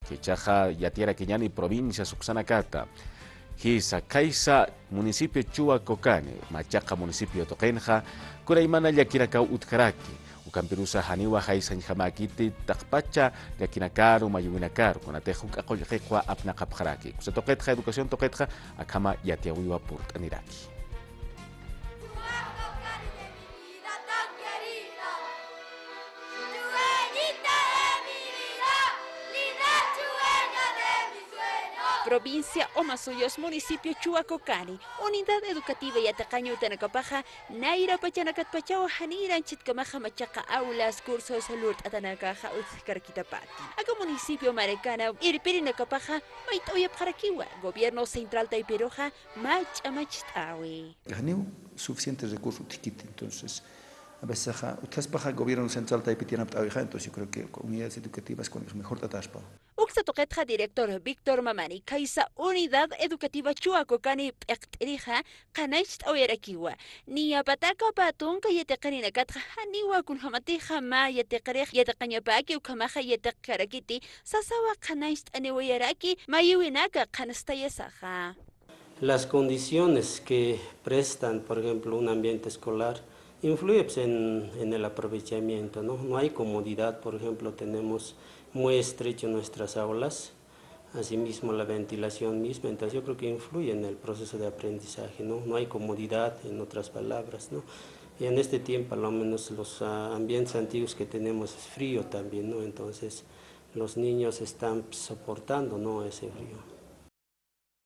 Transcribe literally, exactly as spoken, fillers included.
Jichhaxa yatiyarakiñäni provincias uksanakata. Jisa, khaysa municipio Chuwa Cocani, machaqa municipio tuqinxa, kunaymana llakinakaw utjaraki. Ukhampirusa janiwa jaysañjamäkiti taqpacha llakinakaru, mayuwinakaru, kunatix juk'a qullqiqwa apnaqapxaraki. Uksa tuqitxa, educación tuqitxa, akhama yatiyäwiwa purt'aniraki. Provincia Omasuyos, municipio Chuwa Cocani, unidad educativa yatiqañ utanakapaxa, nayra pachanakatpachaw janïran chitkamaxa machaqa aulas, cursos, lurt'atanakaxa utjkarakitapati. Aka municipio markana irpirinakapaxa mayt'awayapxarakiwa, gobierno central taypiruxa mä ch'amacht'awi. Janiw suficientes recursos utjkiti, entonces, a veces, utjaspaxa gobierno central taypit yanapt'awixa, entonces yo creo que unidades educativas kunix mejort'ataspa. Uksa tuqitxa director Víctor Mamani, khaysa unidad educativa Chuwa Cocani p'iqt'irixa, qhanañcht'awayarakiwa. Niya pataka pä tunka yatiqirinakatxa janiwa kunjamatixa mä yatiqirix yatiqañapäki ukhamaxa yatiqkarakiti, sasawa qhanañcht'aniwayaraki mayïwinaka qhanstayasaxa. Las condiciones que prestan, por ejemplo, un ambiente escolar, influye, pues, en, en el aprovechamiento, ¿no? No hay comodidad, por ejemplo, tenemos muy estrecho nuestras aulas, asimismo la ventilación misma, entonces yo creo que influye en el proceso de aprendizaje, ¿no? No hay comodidad, en otras palabras, ¿no? Y en este tiempo, a lo menos, los, ah, ambientes antiguos que tenemos es frío también, ¿no? Entonces, los niños están soportando, ¿no?, ese frío.